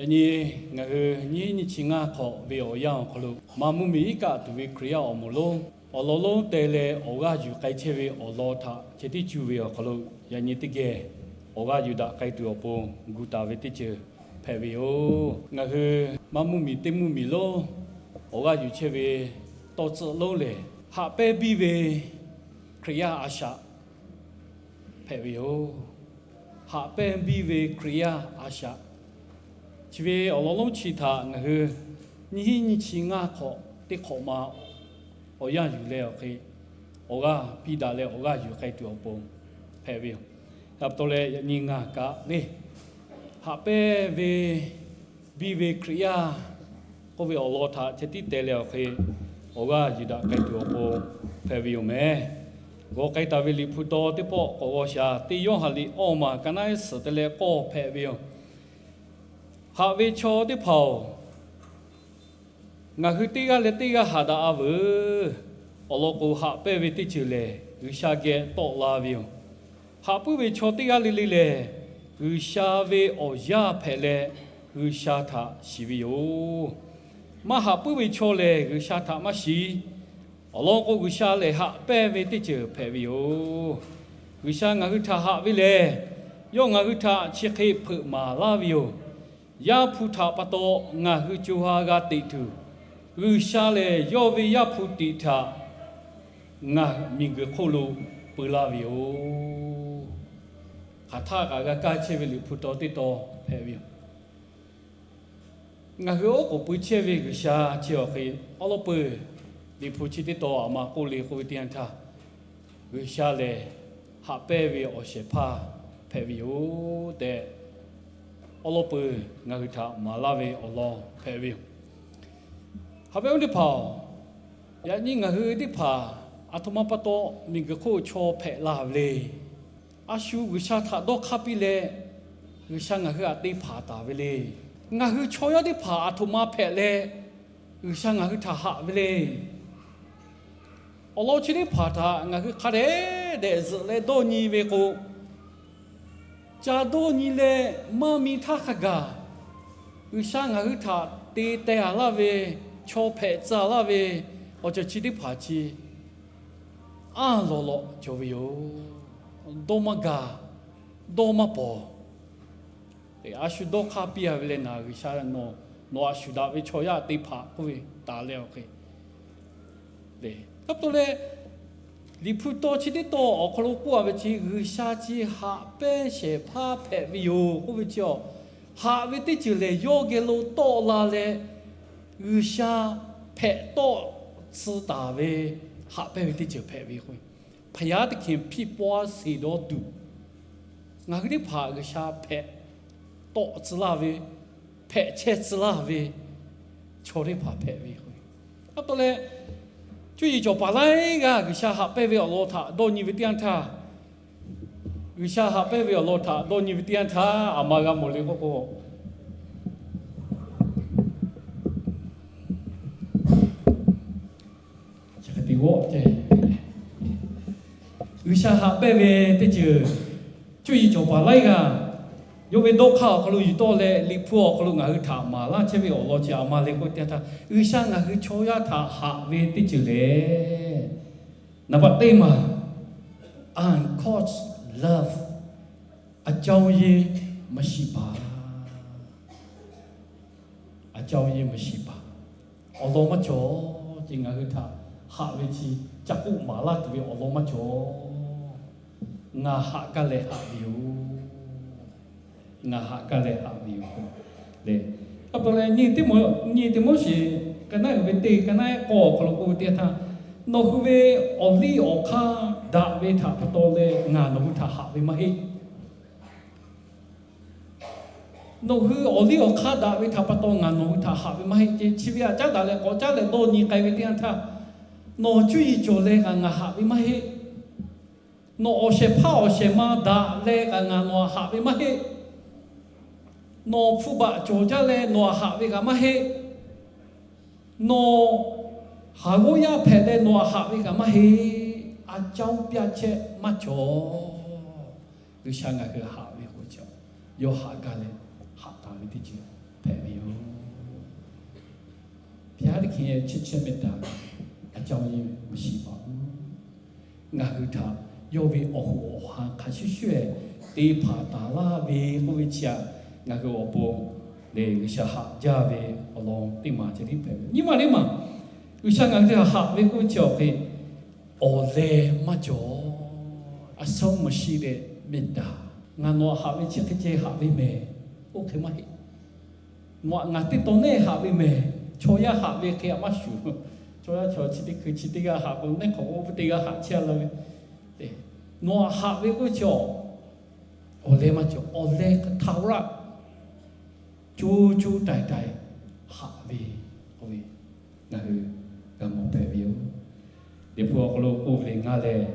Yaꞈ nyi ngaˬ hui nyiˇ nyiˇ chi ngaˇ hk'awꞈ ve awˬ yanˇ awˬ hk'aw lo, maˇ mvuhˇmiˬ iˉ kaˆ tuˬ ve Hkriꞈ yaˇ awˬ moˍ lonˉ awˬ lawn lonˉ te leh awˬ g'aˇ yuˬ k'ai chehˇ ve awˬ lawn htaꞈ ceh tiˉ cuˇ ve awˬ hk'aw lo, yaꞈ nyi teˇ geh awˬ g'aˇ yuˬ daꞈ k'ai tuˬ awˬ pon gu taˍ ve teˇ ceuˬ hpehꞈ ve yoˬ. Ngaˬ hui maˇ mvuhˇmiˬ teˇ mvuhˇmiˬ lonˉ awˬ g'aˇ yuˬ chehˇ ve tawˇ tcuhˆ lonˉ lehˬ, haꞈ pehnˇ biˇ ve Hkriꞈ yaˇ a shaꞈ hpehꞈ ve yoˬ. Haꞈ pehnˇ biˇ ve Hkriꞈ yaˇ a shaꞈ. Chi ve awˬ lawn lonˉ chi htaꞈ ngaˬ hui nyiˇ hinˉ nyiˇ chi ngaˇ hk'awꞈ teˇ hk'awꞈ ma awˬ yanˇ yuˬ leh awˬ hk'e, awˬ g'aˇ piˇ daꞈ leh awˬ g'aˇ yuˬ k'ai tuˬ awˬ pon hpehꞈ ve yoˬ. Yaꞈ pa taw leh yaꞈ nyi ngaˬ kaꞈ le, haꞈ pehnˇ ve biˇ ve Hkriꞈ yaˇ k'oˆ ve awˬ lawn htaꞈ ceh tiˉ te leh awˬ hk'e, awˬ g'aˇ yuˬ daꞈ k'ai tuˬ awˬ pon hpehꞈ ve yoˬ mehˍ. G'aw k'ai taˍ ve Liꞈ hpu taw teˇ pawˆ k'awꞈ g'aw shaˍ, teˇ Yoˇhanˬ liꞈ awˇ maˬ ka naˉ ehˉ suhˍ te leh k'awˇ hpehꞈ ve yoˬ. Haꞈ ve chaw teˇ hpaˍ-oˬ, ngaˬ hui teˇ g'aˇ leh teˇ g'aˇ haꞈ daꞈ-a veuˬ. Awˬ lawn k'o, haꞈ pehnˇ ve teˇ ceuˬ lehˬ, G'uiˬsha geh tawˆ la ve yoˬ. Haꞈ puiˉ ve chaw teˇ g'aˇ le le lehˬ, G'uiˬsha ve awˬ yaˇ hpehꞈ leh G'uiˬsha htaꞈ shiˍ ve yoˬ. Maˇ haꞈ puiˉ ve chaw lehˬ, G'uiˬsha htaꞈ maˇ shiˍ. Awˬ lawn k'o, G'uiˬsha lehˬ haꞈ pehnˇ ve teˇ ceuˬ hpehꞈ ve yoˬ. G'uiˬsha ngaˬ hui htaꞈ haꞈ ve lehˬ, yawˇ ngaˬ hui htaꞈ chi hk'e hpeuꞈ maˍ laˇ ve yoˬ. Yaˇ hpu htaꞈ pa taw ngaˬ hui co ha g'a teꞈ tuˬ, G'uiˬsha lehˬ yawˇ ve Yaˇ hpu tiꞈ htaꞈ ngaˬ miˬguiˬ hk'oˆ lo peu laˇ ve yoˬ. Hk'aˬ htaˆ kaꞈ g'a kaˇ chehˇ ve Liꞈ hpu taw teˇ taw hpehꞈ ve yoˬ. Ngaˬ hui oˉ k'oˍ pui chehˇ ve G'uiˬsha chi awˬ hk'e awˉ lawˉ peuˬ. Liꞈ hpu chi teˇ taw aˬ ma k'oˆ le k'oˆ ve teˇ yanˇ htaˇ, G'uiˬsha lehˬ haꞈ pehnˇ ve awˬ shehˍ hpaˇ hpehꞈ ve yoˬ tehꞈ, awˉ lawˉ peuˬ ngaˬ hui htaꞈ maˍ laˇ ve awˬ lawn hpehꞈ ve yoˬ. Haꞈ ve awˬ teˇ hpaˍ-oˬ, yaꞈ nyi ngaˬ hui teˇ hpaˍ aˬ htoꞈ ma pa taw miˬguiˬ hk'oˆ chaw hpehꞈ la ve le. A shu G'uiˬsha htaꞈ dawˇ hk'aˇ piˇ leh, G'uiˬsha ngaˬ hui htaꞈ te hpanˍ taˍ ve le. Ngaˬ hui chaw yaˇ teˇ hpaˍ aˬ htoꞈ ma hpehꞈ leh, G'uiˬsha ngaˬ hui htaꞈ haꞈ ve le. Awˬ lawn chi teˇ hpaˍ htaꞈ ngaˬ hui hk'a dehꞈ dehꞈ zuhꞈ leh dawˇ nyi ve k'o, ca dawˇ nyi leh maˇ mi htaˇ hk'a gaˬ, G'uiˬsha ngaˬ hui htaꞈ te teh-a laˇ ve, chaw hpehꞈ tcuh-a laˇ ve awˬ ceuˬ chi teˇ hpaˍ chi aˉ lawꞈ lawꞈ cawˬ ve yoˬ. Dawˇ maˇ gaˬ, dawˇ maˇ pawnˍ. A shu dawˇ hk'aˇ piˇ-a ve leh, Ngaˬ G'uiˬsha nawˬ, nawˬ a shu daꞈ ve chaw yaˇ te hpanˍ k'oˆ ve taˍ leh awˬ hk'e le. Taˇ pa taw leh, Liꞈ hpu taw chi teˇ taw awˬ hk'aw lo k'oˆ-a ve chi, G'uiˬsha chi haꞈ pehnˇ shehˍ hpaˇ hpehꞈ ve yoˬ k'oˆ ve chi-a, haꞈ ve teˇ ceuˬ lehˬ yawˇ geh lo tawˆ la leh, G'uiˬsha hpehꞈ tawˆ tcuh taˍ ve haꞈ pehnˇ ve teˇ ceuˬ hpehꞈ ve k'o, ဘုရားသခင်ဖြစ်ပွားစေသောသူ ngaˬ hui teˇ hpaˍ G'uiˬsha hpehꞈ tawˆ tcuh laˇ ve, hpehꞈ chehˇ tcuh laˇ ve chaw teˇ hpaˍ hpehꞈ ve k'o, taˇ pa taw leh, cuˇ yiˍ cawˬ paˍ laiˉ g'aˇ G'uiˬsha haꞈ pehnˇ ve awˬ lawn htaꞈ dawˇ nyi ve teˇ yanˇ htaˇ, G'uiˬsha haꞈ pehnˇ ve awˬ lawn htaꞈ dawˇ nyi ve teˇ yanˇ htaˇ, aˬ ma g'a mawˬ le k'oˆ k'o, G'uiˬsha haꞈ pehnˇ ve teˇ ceuˬ, cuˇ yiˍ cawˬ paˍ laiˉ g'aˇ yawˇ ve dawˇ hk'aˇ awˬ hk'aw lo yuˬ tawˆ leh, Liꞈ hpu awˬ hk'aw lo ngaˬ hui htaꞈ maˍ laˇ chehˇ ve awˬ lawn chi aˬ ma le k'oˆ ve teˇ yanˇ htaˇ, G'uiˬsha ngaˬ hui chaw yaˇ htaꞈ haꞈ ve teˇ ceuˬ lehˬ, naˍ baꞈ teˇ maˬ, uncaused love, အကြောင်းရင်းမရှိပါ အကြောင်းရင်းမရှိပါ awˬ lawn maˇ cawˬ. Chi ngaˬ hui htaꞈ haꞈ ve chi, ca k'oˆ maˍ laˇ tuˬ ve awˬ lawn maˇ cawˬ. Ngaˬ haꞈ kaˇ leh haꞈ ve yoˬ. Ngaˬ haꞈ kaˇ leh haꞈ ve yoˬ le. Taˇ pa taw leh, nyi Tiˆmoˉseˍ ka naˉ uiˍ ve teˇ ka naˉ ehˉ k'awˇ awˬ hk'aw lo k'oˆ ve teˇ yanˇ htaˇ, nawˬ hui ve awˬ liˇ awˬ hk'aˇ daꞈ ve htaꞈ pa taw leh ngaˬ nawˬ hui htaꞈ haꞈ ve maˇ heˆ. Nawˬ hui awˬ liˇ awˬ hk'aˇ daꞈ ve htaꞈ pa taw ngaˬ nawˬ hui htaꞈ haꞈ ve maˇ heˆ. Chi ve aꞈ caˉ daꞈ leh k'awꞈ caˉ leh dawˇ nyi k'ai ve teˇ yanˇ htaˇ, nawˬ cuˇ yiˍ cawˬ leh kaꞈ ngaˬ haꞈ ve maˇ heˆ. Nawˬ awˬ shehˍ hpaˇ awˬ shehˍ ma daꞈ leh kaꞈ ngaˬ nawˬ htaꞈ haꞈ ve maˇ heˆ. Nawˬ hpu baꞈ cawˬ jaˇ leh nawˬ htaꞈ haꞈ ve kaꞈ maˇ heˆ. Nawˬ haˍ g'awˇ yaˇ hpehꞈ leh nawˬ htaꞈ haꞈ ve kaꞈ maˇ heˆ. အကြောင်းပြချက် maˇ cawˬ. G'uiˬsha ngaˬ hui haꞈ ve k'o, yawˇ haꞈ gaˇ leh haꞈ taˍ ve teˇ ceuˬ hpehꞈ အကြောင်းရင်းမရှိပါဘူး. Ngaˬ hui htaꞈ yawˇ ve awˬ hoꞈ awˬ ha hk'a shuˍ shuˍ te hpanˍ taˍ laˇ ve k'oˆ ve chi aꞈ, ngaˬ hui awˬ pon lehˬ G'uiˬsha haꞈ jaˇ ve awˬ lawn teˇ maˬ ceh tiˉ hpehꞈ ve. Nyi ma teˇ maˬ, G'uiˬsha ngaˬ hui htaꞈ haꞈ ve k'oˆ ve chi awˬ hk'e, awˬ leh maˇ cawˬ. အဆုံးမရှိတဲ့မေတ္တာ. Ngaˬ nawˬ htaꞈ haꞈ ve chi hk'e ceh haꞈ ve mehˍ. Oˇ hk'e maˇ heˆ. Nawˬ htaꞈ ngaˬ teˇ tawn neˇ haꞈ ve mehˍ. Chaw yaˇ haꞈ ve hk'e a maˇ shuˍ. Chaw yaˇ chaw chi teˇ hkui chi teˇ g'aˇ haꞈ k'o, neˇ hk'awꞈ k'o teˇ g'aˇ haꞈ chehˇ a la ve. Nawˬ htaꞈ haꞈ ve k'oˆ ve chi, awˬ leh maˇ cawˬ. Awˬ leh ထာဝရ co co taiˍ taiˍ haꞈ ve k'oˆ ve, ngaˬ hui g'a mawˬ hpehꞈ ve yoˬ. Liꞈ hpu awˬ hk'aw lo k'oˆ ve le, ngaˬ lehˬ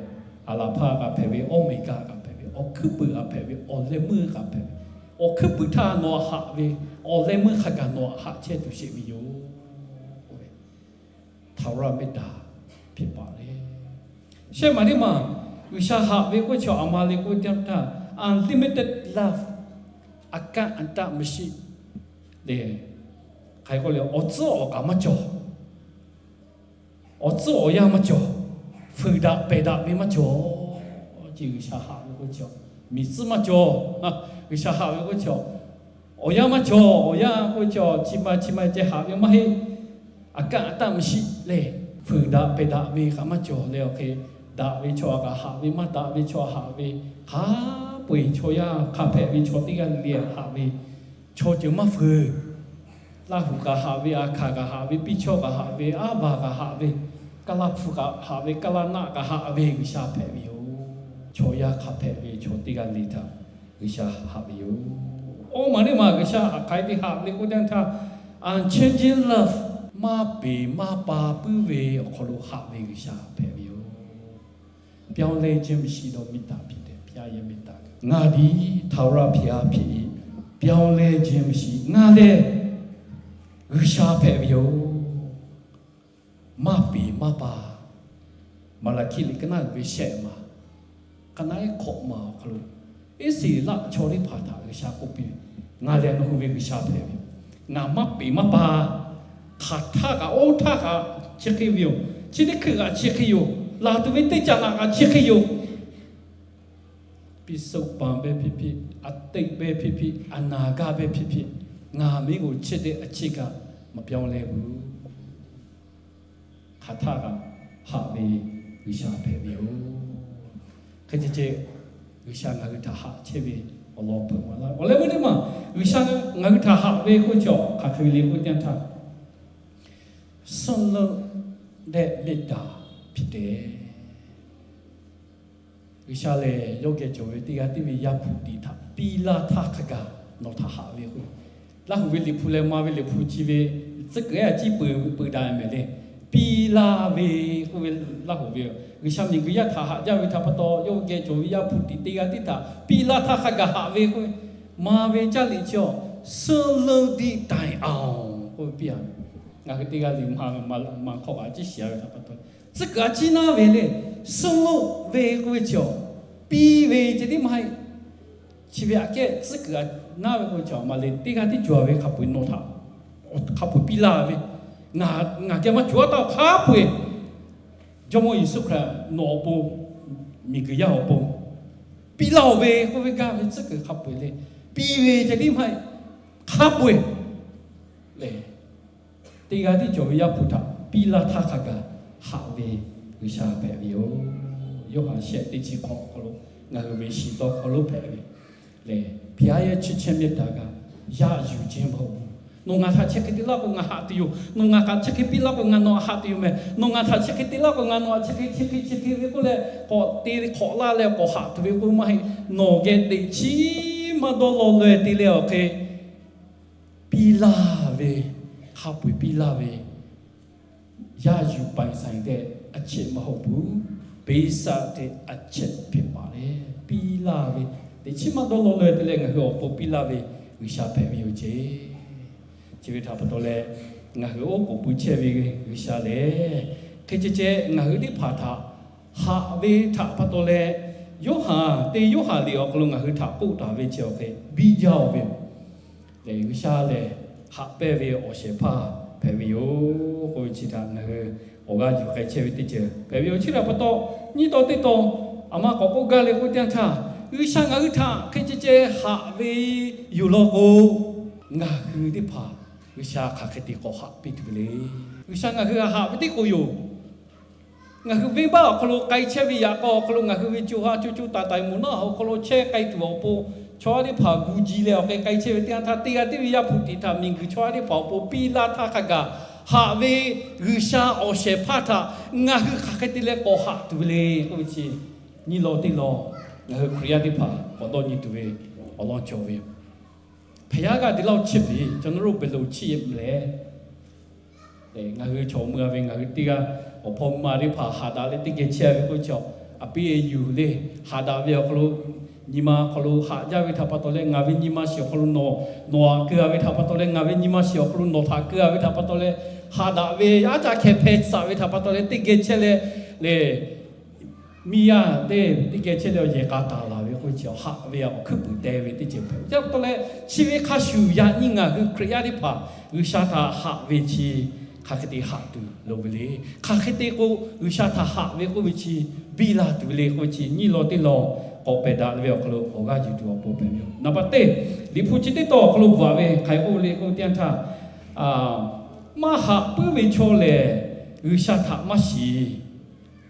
Aˍlaˍhpaˇ kaꞈ hpehꞈ ve, Awˇmeˍgaˆ kaꞈ hpehꞈ ve, awˬ hkuiˉ puiˍ kaꞈ hpehꞈ ve, awˬ leh meuˇ kaꞈ hpehꞈ ve, awˬ hkuiˉ puiˍ htaˇ nawˬ htaꞈ haꞈ ve, awˬ leh meuˇ hk'a gaˬ nawˬ htaꞈ haꞈ chehˇ tuˬ sheˍ ve yoˬ. ထာဝရမေတ္တာ ဖြစ်ပါတယ်. Shehˆ maˬ teˇ maˬ, G'uiˬsha haꞈ ve k'oˆ ve chi a ma le k'oˆ ve teˇ yanˇ htaˇ, unlimited love, အကန့်အသတ်မရှိ le, hk'aˬ hk'e k'oˆ le, awˬ tcuhˉ awˬ kaˍ maˇ cawˬ. Awˬ tcuhˉ awˬ yanˇ maˇ cawˬ. Fuiˍ daꞈ pehˬ daꞈ ve maˇ cawˬ. Chi G'uiˬsha haꞈ ve k'oˆ ve chi, miˬ tcuhˉ maˇ cawˬ. G'uiˬsha haꞈ ve k'oˆ ve chi, awˬ yanˇ maˇ cawˬ. Awˬ yanˇ k'oˆ ve chi, chi ma chi ma ceh haꞈ ve maˇ heˆ. အကန့်အသတ်မရှိ lehˬ, fuiˍ daꞈ pehˬ daꞈ ve kaꞈ maˇ cawˬ leh awˬ hk'e, daꞈ ve chaw htaꞈ kaꞈ haꞈ ve, maˇ daꞈ ve chaw htaꞈ haꞈ ve, hk'a peu-eˬ chaw yaˇ hk'a hpehꞈ ve chaw teˇ g'aˇ le le haꞈ ve, chaw ceuˬ maˇ fuiˍ. Laˇ huˍ kaꞈ haꞈ ve, aˬ hkaˍ kaꞈ haꞈ ve, piˇ chawˇ kaꞈ haꞈ ve, aˉ vaˬ kaꞈ haꞈ ve, kaˇ laˇ hpu kaꞈ haꞈ ve, kaˇ laˇ naˆ kaꞈ haꞈ ve, G'uiˬsha hpehꞈ ve yoˬ. Chaw yaˇ hk'a hpehꞈ ve chaw teˇ g'aˇ le htaꞈ G'uiˬsha haꞈ ve yoˬ. Oˇ maˬ teˇ maˬ G'uiˬsha htaꞈ hk'aˬ hk'e te haꞈ ve k'oˆ ve teˇ yanˇ htaˇ, unchanging love, maˇ peˍ maˇ pa puiˉ ve awˬ hk'aw lo haꞈ ve G'uiˬsha hpehꞈ ve yoˬ. ပြောင်းလဲခြင်းမရှိသောမေတ္တာဖြစ်တယ်, ဘုရားရဲ့မေတ္တာက ငါသည်ထာဝရဘုရားဖြစ်၏, ပြောင်းလဲခြင်းမရှိ, ငါလည်း G'uiˬsha hpehꞈ ve yoˬ. Maˇ peˍ maˇ pa. Maˍlaˍhkiˆ liꞈ ka naˆ uiˍ ve shehˆ maˬ, ka naˆ ehˉ hkawꞈ maˬ awˬ hk'aw lo, Iˉsaˍreˍlaˆ chaw teˇ hpaˍ htaꞈ G'uiˬsha k'oˆ piˇ ve, Ngaˬ lehˬ nawˬ hui ve G'uiˬsha hpehꞈ ve, ngaˬ maˇ peˍ maˇ pa. Hk'aˬ htaˇ kaꞈ, oˇ htaˇ kaꞈ chi hk'e ve yoˬ. Chi teˇ hkui kaꞈ chi hk'e yoˬ. Laˬ tuˬ ve teˇ caꞈ naꞈ kaꞈ chi hk'e yoˬ. Piˇ suˆ paˍ beh hpiˇ hpiˇ, a teˆ beh hpiˇ hpiˇ, a naˍ gaˇ beh hpiˇ hpiˇ, ngaˬ miˉ g'oˍ chehˇ teˇ a ciˉ kaꞈ maꞈ pyawˇ leh vuˬ. Hk'aˬ htaˇ kaꞈ haꞈ ve G'uiˬsha hpehꞈ ve yoˬ. Hk'e te ceh, G'uiˬsha ngaˬ hui htaꞈ haꞈ chehˇ ve awˬ lawn peuˬ maˍ laˇ. Awˬ leh meuˇ teˇ maˬ, G'uiˬsha ngaˬ hui htaꞈ haꞈ ve k'oˆ ve chi hk'aˬ hk'e ve le k'oˆ ve teˇ yanˇ htaˇ, စွန့်လွှတ်တဲ့မေတ္တာဖြစ်တယ်. G'uiˬsha lehˬ, yawˇ geh cawˬ ve teˇ g'aˇ tiˉ ve Yaˇ hpu tiꞈ htaꞈ piˇ laˇ htaˇ hk'a gaˬ nawˬ htaꞈ haꞈ ve k'o, Laˇ huˍ ve Liꞈ hpu leh ma ve Liꞈ hpu chi ve tcuhˉ kuiˬ ehˉ a ciˉ peuˬ peuˬ daꞈ mehˍ le. Piˇ laˇ ve k'oˆ ve, Laˇ huˍ ve G'uiˬsha miˬguiˬ yaˇ htaꞈ haꞈ jaˇ ve htaꞈ pa taw, yawˇ geh cawˬ ve Yaˇ hpu tiꞈ teˇ g'aˇ tiˉ htaꞈ piˇ laˇ htaˇ hk'a gaˬ haꞈ ve k'oˆ ve, ma ve caˇ liꞈ chi awˬ စွန့်လွှတ်သည့်တိုင်အောင် k'oˆ ve piˇ a ve. Ngaˬ hui teˇ g'aˇ liꞈ ma hk'aw kaꞈ a ciˉ shiˍ a ve htaꞈ pa taw, tcuhˉ kuiˬ a ciˉ naˉ ve le. စွန့်လွှတ် ve k'oˆ ve chi awˬ, piˇ ve ceh tiˉ maˇ heˆ. Chi ve aꞈ kehˉ tcuhˉ kuiˬ a naˉ ve k'oˆ ve chi awˬ ma le, teˇ g'aˇ tiˉ cawˬ ve hk'a peu-eˬ nawˬ htaꞈ, hk'a peu-eˬ piˇ laˇ ve, ngaˬ geh maˇ cawˬ a taˇ hk'a peu-eˬ Jawˇmawˇ Yeˍsuˆ Hkriꞈ nawˬ awˬ pon, miˬguiˬ yaˇ awˬ pon piˇ laˇ-oˬ ve k'oˆ ve gaˇ ve tcuhˉ kuiˬ hk'a peu-eˬ le. Piˇ ve ceh tiˉ maˇ heˆ, hk'a peu-eˬ lehˬ, teˇ g'aˇ tiˉ cawˬ ve Yaˇ hpu htaꞈ piˇ laˇ htaˇ hk'a gaˬ haꞈ ve G'uiˬsha hpehꞈ ve yoˬ. Yoˇhanˬ shehˆ teˇ chi hk'awꞈ hk'aw lo ngaˬ hui ve shiˍ tawˇ hk'aw lo hpehꞈ ve lehˬ, ဘုရားရဲ့ချစ်ခြင်းမေတ္တာက ရယူခြင်းမဟုတ်ဘူး. Nawˬ ngaˬ htaꞈ chi hk'e te laˇ k'o ngaˬ haꞈ tuˬ yoˬ. Nawˬ ngaˬ htaꞈ chi hk'e piˇ laˇ k'o ngaˬ nawˬ htaꞈ haꞈ tuˬ yoˬ mehˍ. Nawˬ ngaˬ htaꞈ chi hk'e te laˇ k'o ngaˬ nawˬ htaꞈ chi hk'e chi hk'e chi hk'e ve k'oˆ leh, k'awꞈ te hk'awꞈ laˇ leh k'awꞈ haꞈ tuˬ ve k'oˆ maˇ heˆ. Nawˬ geh teꞈ chiˉ maˇ dawˇ law leh te leh awˬ hk'e piˇ laˇ ve, hk'a peu-eˬ piˇ laˇ ve, ရယူပိုင်ဆိုင်တဲ့ အချစ်မဟုတ်ဘူး, ပေးဆပ်တဲ့ အချစ်ဖြစ်ပါတယ်. Piˇ laˇ ve, teꞈ chiˉ maˇ dawˇ law leh te leh ngaˬ hui awˬ pon piˇ laˇ ve G'uiˬsha hpehꞈ ve yoˬ ceˇ. Chi ve htaꞈ pa taw leh, ngaˬ hui oˉ k'oˍ pui chehˇ ve G'uiˬsha lehˬ, hk'e ceh ceh ngaˬ hui teˇ hpaˍ htaꞈ haꞈ ve htaꞈ pa taw leh, Yoˇhanˬ, teˇ Yoˇhanˬ liꞈ awˬ hk'aw lo ngaˬ hui htaꞈ k'oˆ taˍ ve chi awˬ hk'e biˇ jaˇ-oˬ ve yoˬ. G'uiˬsha lehˬ, haꞈ pehnˇ ve awˬ shehˍ hpaˇ hpehꞈ ve yoˬ k'oˆ ve chi htaꞈ ngaˬ hui awˬ g'aˇ yuˬ k'ai chehˇ ve teˇ ceuˬ hpehꞈ ve yoˬ. Chi htaꞈ pa taw, nyiˇ taw teˇ taw aˬ ma k'awꞈ k'oˆ gaˇ le k'oˆ ve teˇ yanˇ htaˇ, G'uiˬsha ngaˬ hui htaꞈ hk'e ceh ceh haꞈ ve yoˬ law k'o, ngaˬ hui teˇ hpaˍ G'uiˬsha hk'aˬ hk'e te k'awꞈ haꞈ piˇ tuˬ ve le. G'uiˬsha ngaˬ hui haꞈ ve teˇ k'oˍ yoˬ. Ngaˬ hui venˇbaˆ awˬ hk'aw lo k'ai chehˇ ve yaꞈ k'aw awˬ hk'aw lo ngaˬ hui ve co ha co co taiˍ taiˍ moˍ naˆ awˬ hk'aw lo chehˇ k'ai tuˬ awˬ pon, chaw yaˇ teˇ hpaˍ gu ji leh awˬ hk'e k'ai chehˇ ve teˇ yanˇ htaˇ, teˇ g'aˇ tiˉ ve Yaˇ hpu tiꞈ htaꞈ miˬguiˬ chaw yaˇ teˇ hpaˍ awˬ pon piˇ laˇ htaˇ hk'a gaˬ, haꞈ ve G'uiˬsha awˬ shehˍ hpaˇ htaꞈ ngaˬ hui hk'aˬ hk'e te leh k'awꞈ haꞈ tuˬ ve le k'oˆ ve chi, nyiˇ law teˇ law ngaˬ hui Hkriꞈ yaˇ teˇ hpaˍ k'awꞈ dawˇ nyi tuˬ ve awˬ lawn cawˬ ve yoˬ. ဘုရားက ဒီလောက်ချစ်ပြီ ကျွန်တော်တို့ ဘယ်လိုချစ်ရမလဲ. Ngaˬ hui chaw mui a ve ngaˬ hui teˇ g'aˇ awˬ hpawˇ ma teˇ hpaˍ haꞈ daꞈ leh teˇ geh chehˇ a ve k'oˆ ve chi, a piˇ e yuˬ le, haꞈ daꞈ ve awˬ hk'aw lo nyi ma awˬ hk'aw lo haꞈ jaˇ ve htaꞈ pa taw leh ngaˬ ve nyi ma shiˍ awˬ hk'aw lo nawˬ, nawˬ htaꞈ keu a ve htaꞈ pa taw leh ngaˬ ve nyi ma shiˍ awˬ hk'aw lo nawˬ htaꞈ keu a ve htaꞈ pa taw leh, haꞈ daꞈ ve aˉ caˇ hkeh hpeh tsuhꞈ ve htaꞈ pa taw leh teˇ geh chehˇ leh le, miˇ yaˇ teˇ teˇ geh chehˇ leh awˬ yehˬ k'a taˍ laˬ ve k'oˆ ve chi, haꞈ ve awˬ hkuiˉ puiˍ te ve teˇ ceuˬ hpehꞈ ve pa taw leh, chi ve hk'a shuˍ yaꞈ nyi ngaˬ hui Hkriꞈ yaˇ teˇ hpaˍ G'uiˬsha htaꞈ haꞈ ve chi hk'aˬ hk'e te haꞈ tuˬ loˍ ve le. Hk'aˬ hk'e te k'o, G'uiˬsha htaꞈ haꞈ ve k'oˆ ve chi biˇ la tuˬ ve le k'oˆ ve chi, nyiˇ law teˇ law k'awꞈ pehˬ daꞈ ve awˬ hk'aw lo awˬ g'aˇ yuˬ tuˬ awˬ pon hpehꞈ ve yoˬ. Naˍ baꞈ teˇ, Liꞈ hpu chi teˇ taw awˬ hk'aw lo bvuhꞈ ve hk'aˬ hk'e k'oˆ ve le k'oˆ ve teˇ yanˇ htaˇ, maˇ haꞈ puiˉ ve chaw lehˬ, G'uiˬsha htaꞈ maˇ shiˍ.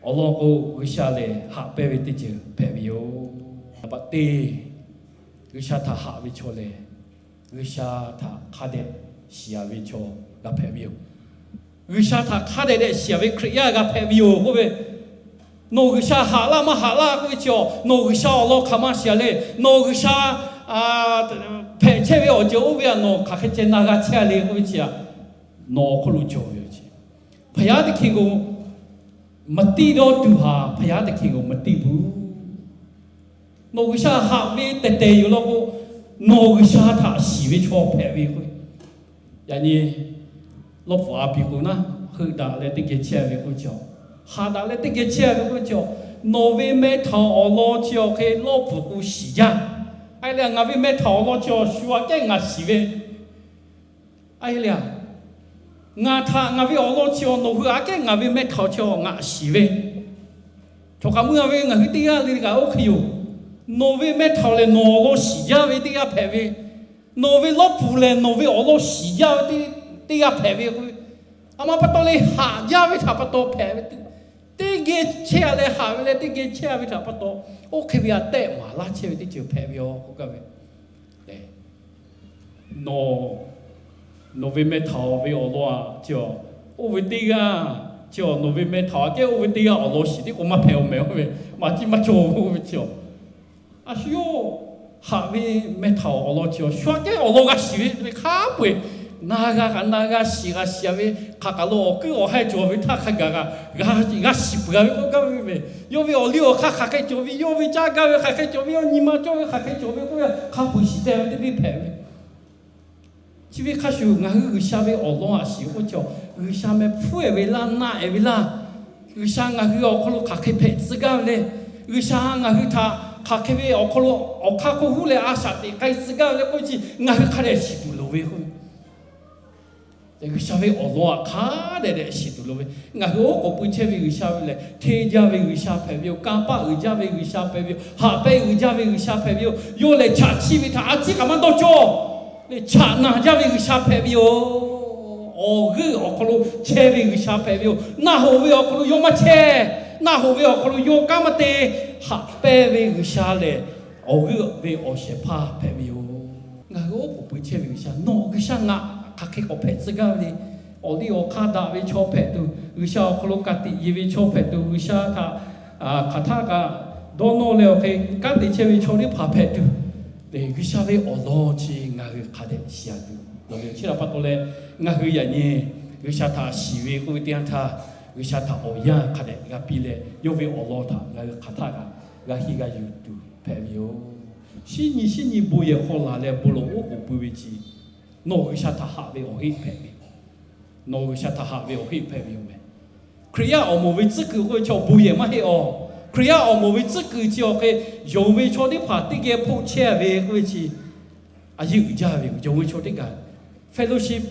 Awˬ lawn k'o, G'uiˬsha lehˬ haꞈ pehnˇ ve teˇ ceuˬ hpehꞈ ve yoˬ. Naˍ baꞈ teˇ, G'uiˬsha htaꞈ haꞈ ve chaw lehˬ, G'uiˬsha htaꞈ hk'a dehꞈ shiˍ a ve chaw g'a hpehꞈ ve yoˬ. G'uiˬsha htaꞈ hk'a dehꞈ dehꞈ shiˍ a ve Hkriꞈ yaˇ g'a hpehꞈ ve yoˬ k'oˆ ve, nawˬ G'uiˬsha haꞈ laˇ maˇ haꞈ laˇ k'oˆ ve chi, nawˬ G'uiˬsha awˬ lawn hk'aˬ ma shiˍ a le, nawˬ G'uiˬsha hpehꞈ chehˇ ve awˬ ceuˬ oˇ ve htaꞈ nawˬ hk'aˬ hk'e ceh na g'a chehˇ a le k'oˆ ve chi, nawˬ awˬ hk'aw lo cawˬ ve yoˬ. ဘုရားသခင်ကို မသိသောသူဟာ ဘုရားသခင်ကို မသိဘူး. Nawˬ G'uiˬsha haꞈ ve tehˬ tehˬ yoˬ law k'o, nawˬ G'uiˬsha htaꞈ shiˍ ve chaw hpehꞈ ve k'o, yaꞈ nyi lawˇ pfuhˍ a piˍ k'o naˉ, heuˆ daꞈ leh teˇ geh chehˇ ve k'oˆ ve chi, haꞈ daꞈ leh teˇ geh chehˇ ve k'oˆ ve chi, nawˬ ve meh htaꞈ awˬ lawn chi awˬ hk'e lawˇ pfuhˍ k'o shiˍ jaˇ. A leh ngaˬ ve meh htaꞈ awˬ lawn chi awˬ shu aꞈ kehˉ ngaˬ shiˍ ve A leh, ngaˬ htaꞈ ngaˬ ve awˬ lawn chi awˬ nawˬ hui aꞈ kehˉ ngaˬ ve meh htaꞈ awˬ chi awˬ ngaˬ shiˍ ve, chaw kaꞈ mui a ve ngaˬ hui teˇ g'aˇ le kaꞈ oˇ hk'e yoˬ. Nawˬ ve meh htaꞈ awˬ lehˬ nawˬ awˬ lawn shiˍ jaˇ ve teˇ g'aˇ hpehꞈ ve, nawˬ ve lawˇ pfuhˍ lehˬ nawˬ ve awˬ lawn shiˍ jaˇ ve teˇ g'aˇ hpehꞈ ve k'o, a ma pa taw leh haꞈ jaˇ ve htaꞈ pa taw hpehꞈ ve, teˇ geh chehˇ a leh haꞈ ve leh teˇ geh chehˇ a ve htaꞈ pa taw, oˇ hk'e ve aꞈ tehˆ maˍ laˇ chehˇ ve teˇ ceuˬ hpehꞈ ve yoˬ k'oˆ gaˇ ve. Nawˬ, nawˬ ve meh htaꞈ awˬ ve awˬ lawn aꞈ chi, oˇ ve teˇ g'aˇ chi, nawˬ ve meh htaꞈ aꞈ kehˉ oˇ ve teˇ g'aˇ awˬ lawn shiˍ tiˉ k'o maˇ hpehꞈ-oˬ mehˍ oˇ ve, maˇ ciˉ maˇ cawˬ oˇ ve chi. A shu yawˇ haꞈ ve meh htaꞈ awˬ lawn chi, shu aꞈ kehˉ awˬ lawn g'a shiˍ ve hk'a peu-eˬ, na g'a kaꞈ na g'a shiˍ g'a shiˍ a ve, hk'aˬ kaꞈ lo awˬ kuiˉ awˬ haiˇ cawˬ ve htaˇ hk'a gaˬ kaꞈ g'a shiˍ peuˬ a ve k'oˆ gaˇ ve mehˍ. Yawˇ ve awˬ liˇ awˬ hk'aˇ hk'aˬ hk'e cawˬ ve, yawˇ ve caˇ gaˇ ve hk'aˬ hk'e cawˬ ve, yawˇ nyi ma cawˇ ve hk'aˬ hk'e cawˬ ve k'oˆ ve, hk'a peu-eˬ shiˍ teh ve teˇ piˇ hpehꞈ ve. Chi ve hk'a shuˍ ngaˬ hui G'uiˬsha ve awˬ lawn aꞈ shiˍ k'oˆ ve chi, G'uiˬsha meh hpfuhˇ-ehˍ ve laˇ, na-ehˍ ve laˇ, G'uiˬsha ngaˬ hui awˬ hk'aw lo hk'aˬ hk'e hpehꞈ tcuh gaˇ ve le, G'uiˬsha ngaˬ hui htaꞈ hk'aˬ hk'e ve awˬ hk'aw lo awˬ hk'aˇ hk'oˆ huˉ leh a shaꞈ teꞈ k'ai tcuh gaˇ ve le k'oˆ ve chi ngaˬ hui hk'a dehꞈ shiˍ tuˬ loˍ ve k'o, G'uiˬsha ve awˬ lawn aꞈ hk'a dehꞈ dehꞈ shiˍ tuˬ loˍ ve, ngaˬ hui oˉ k'oˍ pui chehˇ ve G'uiˬsha ve lehˬ, hteˇ jaˇ ve G'uiˬsha hpehꞈ ve yoˬ. Kanˇ paˆ uiˍ jaˇ ve G'uiˬsha hpehꞈ ve yoˬ. Haꞈ pehnˇ uiˍ jaˇ ve G'uiˬsha hpehꞈ ve yoˬ. Yawˇ lehˬ chaꞈ chiˆ ve htaꞈ a ciˉ kaꞈ maˇ dawˇ cawˇ leh chaꞈ naˬ jaˇ ve G'uiˬsha hpehꞈ ve yoˬ. Awˬ g'euˆ awˬ hk'aw lo chehˇ ve G'uiˬsha hpehꞈ ve yoˬ. Naˆ hoꞈ ve awˬ hk'aw lo yawˇ maˇ chehˇ. Naˆ hoꞈ ve awˬ hk'aw lo yawˇ kanˉ maˇ te. Haꞈ pehnˇ ve G'uiˬsha lehˬ, awˬ g'euˆ ve awˬ shehˍ hpaˇ hpehꞈ ve yoˬ. Ngaˬ hui oˉ k'oˍ pui chehˇ ve G'uiˬsha, nawˬ G'uiˬsha ngaˬ hk'aˬ hk'e k'awꞈ hpehꞈ tcuh gaˇ ve le. Awˬ liˇ awˬ hk'aˇ daꞈ ve chaw hpehꞈ tuˬ, G'uiˬsha awˬ hk'aw lo ka tiꞈ yeˬ ve chaw hpehꞈ tuˬ, G'uiˬsha htaꞈ hk'aˬ htaˇ kaꞈ dawˇ nawˇ leh awˬ hk'e kanˉ te chehˇ ve chaw teˇ hpaˍ hpehꞈ tuˬ, G'uiˬsha ve awˬ lawn chi ngaˬ hui hk'a dehꞈ shiˍ a tuˬ loˍ ve chi htaꞈ pa taw leh, ngaˬ hui yaꞈ nyi G'uiˬsha htaꞈ shiˍ ve k'oˆ ve teˇ yanˇ htaˇ, G'uiˬsha htaꞈ awˬ yanˇ hk'a dehꞈ g'a piˇ leh, yawˇ ve awˬ lawn htaꞈ ngaˬ hui hk'aˬ htaˇ kaꞈ g'a henˇ g'a yuˬ tuˬ hpehꞈ ve yoˬ. Shinˉ nyi shinˉ nyi bon yehˬ hk'aw laˬ leh bon lawˬ oˉ k'oˍ pui ve chi, nawˬ G'uiˬsha htaꞈ haꞈ ve awˬ heˆ hpehꞈ ve. Nawˬ G'uiˬsha htaꞈ haꞈ ve awˬ heˆ hpehꞈ ve yoˬ meh. Hkriꞈ yaˇ awˬ moˍ ve tcuhˉ kuiˬ k'oˆ ve chaw bon yehˬ maˇ heˆ awˬ. Hkriꞈ yaˇ awˬ moˍ ve tcuhˉ kuiˬ chi awˬ hk'e, yonˍ ve chaw teˇ hpaˍ teˇ geh hpoˆ chehˇ ve k'oˆ ve chi, a yeˇ uiˍ jaˇ ve yoˬ. Yonˍ ve chaw teˇ kaꞈ fellowship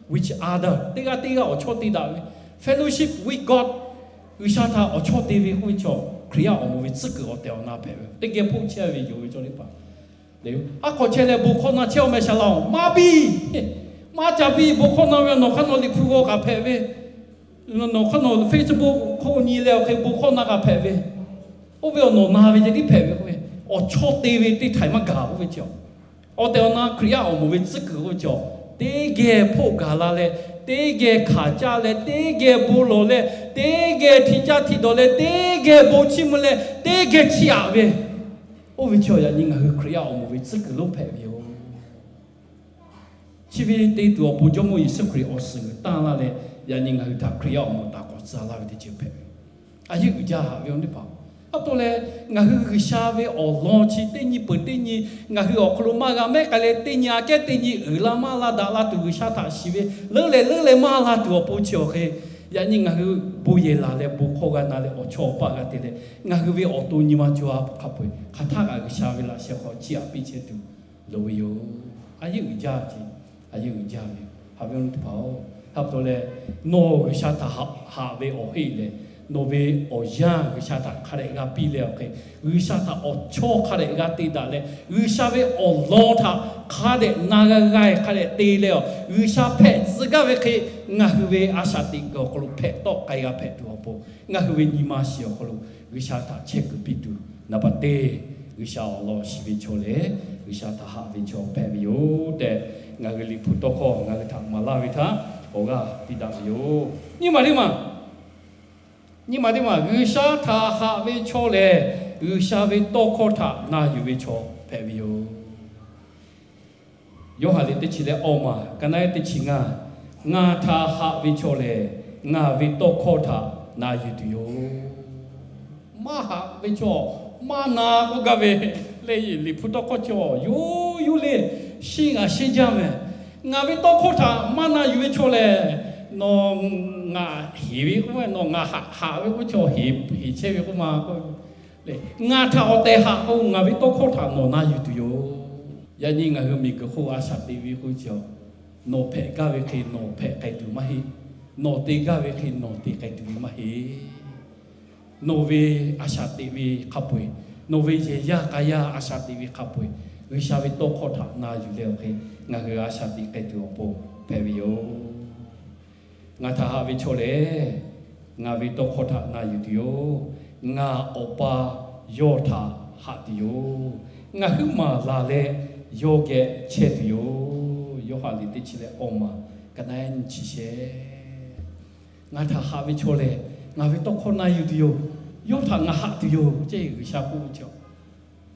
with other, teˇ g'aˇ teˇ g'aˇ awˬ chawˇ te daꞈ ve, fellowship with God, G'uiˬsha htaꞈ awˬ chawˇ te ve k'oˆ ve chaw, Hkriꞈ yaˇ awˬ moˍ ve tcuhˉ kuiˬ awˬ tehˬ awˬ na hpehꞈ ve, teˇ geh hpoˆ chehˇ ve yoˬ ve chaw teˇ hpaˍ. Aˉ hk'awꞈ chehˇ leh bon hkawˇ na chehˇ-oˆ meh, shaˍ laꞈ-oˬ, maˇ biˇ, maˇ ca biˇ. Bon hkawˇ na ve nawˬ hk'aˇ nawˬ Liꞈ hpu g'aw kaꞈ hpehꞈ ve, nawˬ hk'aˇ nawˬ Facebook hk'oˆ nyi leh awˬ hk'e bon hkawˇ na kaꞈ hpehꞈ ve, oˇ ve awˬ nawˬ na ve ceh tiˉ hpehꞈ ve k'oˆ ve, awˬ chawˇ te ve teˇ htaiˍ maˇ gaˬ k'oˆ ve chaw. Awˬ tehˬ awˬ na Hkriꞈ yaˇ awˬ moˍ ve tcuhˉ kuiˬ k'oˆ ve chaw, teˇ geh hpoˆ gaˬ la leh, teˇ geh hkanˍ caˇ leh, teˇ geh bon lawˬ leh, teˇ geh hti caˇ hti dawˬ leh, teˇ geh bon chiˇ mvuh leh, teˇ geh chiˇ aꞈ ve, oˇ ve chaw yaꞈ nyi ngaˬ hui Hkriꞈ yaˇ awˬ moˍ ve tcuhˉ kuiˬ lonˉ hpehꞈ ve yoˬ. Chi ve te tuˬ awˬ pon Jawˇmawˇ Yeˍsuˆ Hkriꞈ awˬ suhˍ g'uiˬ tanˇ laˇ leh, yaꞈ nyi ngaˬ hui htaꞈ Hkriꞈ yaˇ awˬ moˍ taˍ k'awꞈ tcuh laˇ ve teˇ ceuˬ hpehꞈ ve. A yeˇ uiˍ jaˇ ve awˬ teˇ hpaˍ, a to leh, ngaˬ hui G'uiˬsha ve awˬ lawn chi teˇ nyi peuˬ teˇ nyi ngaˬ hui awˬ hk'aw lo maˇ g'a mehˉ k'ai leh, teˇ nyi aꞈ kehˉ teˇ nyi uiˍ la maˇ la daꞈ la tuˬ G'uiˬsha htaꞈ shiˍ ve leuˉ leh leuˉ leh maˇ la tuˬ awˬ pon chi awˬ hk'e, yaꞈ nyi ngaˬ hui bon yehˬ laˬ leh bon hkawˇ g'a na leh awˬ chawˇ awˬ paˆ g'a te leh, ngaˬ hui ve awˬ to nyi ma cawˬ a hk'a peu-eˬ hk'aˬ htaˆ kaꞈ G'uiˬsha ve laꞈ sheh hk'aw chiˇ aꞈ piˇ chehˇ tuˬ loˍ ve yoˬ. A yeˇ uiˍ jaˇ ce, a yeˇ uiˍ jaˇ ve, haꞈ ve teˇ hpaˍ-oˬ, hk'a pa taw leh, nawˬ G'uiˬsha htaꞈ haꞈ ve awˬ heˆ lehˬ, nawˬ ve awˬ yanˇ G'uiˬsha htaꞈ hk'a dehꞈ g'a piˇ leh awˬ hk'e, G'uiˬsha htaꞈ awˬ chawˇ hk'a dehꞈ g'a te daꞈ leh, G'uiˬsha ve awˬ lawn htaꞈ hk'a dehꞈ na g'a g'a hk'a dehꞈ te leh, G'uiˬsha hpehꞈ tcuh gaˇ ve hk'e, ngaˬ hui ve a shaꞈ teꞈ kuiˬ awˬ hk'aw lo hpehꞈ tawˆ k'ai g'a hpehꞈ tuˬ awˬ pon, ngaˬ hui ve nyi ma shiˍ awˬ hk'aw lo G'uiˬsha htaꞈ chehˇ kuiˬ piˇ tuˬ, naˍ baˬ teˇ G'uiˬsha awˬ lawn shiˍ ve chaw lehˬ, G'uiˬsha htaꞈ haꞈ ve chaw hpehꞈ ve yoˬ tehꞈ, ngaˬ hui Liꞈ hpu tawˇ hkawˇ ngaˬ hui htaꞈ maˍ laˇ ve htaꞈ awˬ g'aˇ piˇ daꞈ ve yoˬ. Nyi ma teˇ maˬ, nyi ma teˇ maˬ, G'uiˬsha htaꞈ haꞈ ve chaw lehˬ, G'uiˬsha ve tawˇ hkawˇ htaꞈ na yuˬ ve chaw hpehꞈ ve yoˬ. Yoˇhanˬ liꞈ teˇ chi leh awˇ maˬ, ka naˉ teˇ chi ngaˇ, ngaˬ htaꞈ haꞈ ve chaw lehˬ, ngaˬ ve tawˇ hkawˇ htaꞈ na yuˬ tuˬ yoˬ. Maˇ haꞈ ve chaw, maˇ na k'oˆ gaˇ ve le. Liꞈ hpu tawˇ hkawˇ chaw yoˬ yoˬ le, sheˉ g'a sheˉ jaˇ meh. Ngaˬ ve tawˇ hkawˇ htaꞈ maˇ na yuˬ ve chaw lehˬ, nawˬ ngaˬ heˍ ve k'o, nawˬ ngaˬ haꞈ haꞈ ve k'oˆ chaw heˍ chehˇ ve k'oˆ ma k'o, ngaˬ htaꞈ awˬ tehˬ haꞈ k'o, ngaˬ ve tawˇ hkawˇ htaꞈ nawˬ na yuˬ tuˬ yoˬ. Yaꞈ nyi ngaˬ hui miˬguiˬ hk'oˆ a shaꞈ teꞈ ve k'oˆ ve chaw, nawˬ hpehꞈ gaˇ ve hk'e nawˬ hpehꞈ k'ai tuˬ maˇ heˆ. Nawˬ te gaˇ ve hk'e nawˬ te k'ai tuˬ ve maˇ heˆ. Nawˬ ve a shaꞈ teꞈ ve hk'a peu-eˬ, nawˬ ve yehˬ yaˇ k'a yaˇ a shaꞈ teꞈ ve hk'a peu-eˬ, G'uiˬsha ve tawˇ hkawˇ htaꞈ na yuˬ leh awˬ hk'e, ngaˬ hui a shaꞈ teꞈ k'ai tuˬ awˬ pon hpehꞈ ve yoˬ. Ngaˬ htaꞈ haꞈ ve chaw lehˬ, ngaˬ ve tawˇ hkawˇ htaꞈ na yuˬ tuˬ yoˬ. Ngaˬ Awˬ pa yawˇ htaꞈ haꞈ tuˬ yoˬ. Ngaˬ huiˉ maˬ laˬ leh yawˇ geh chehˇ tuˬ yoˬ. Yoˇhanˬ liꞈ teˇ chi leh awˇ maˬ, ka naˉ nyi chi shehˍ. Ngaˬ htaꞈ haꞈ ve chaw lehˬ, ngaˬ ve tawˇ hkawˇ na yuˬ tuˬ yoˬ. Yawˇ htaꞈ ngaˬ haꞈ tuˬ yoˬ ceˇ. G'uiˬsha k'oˆ ve chaw,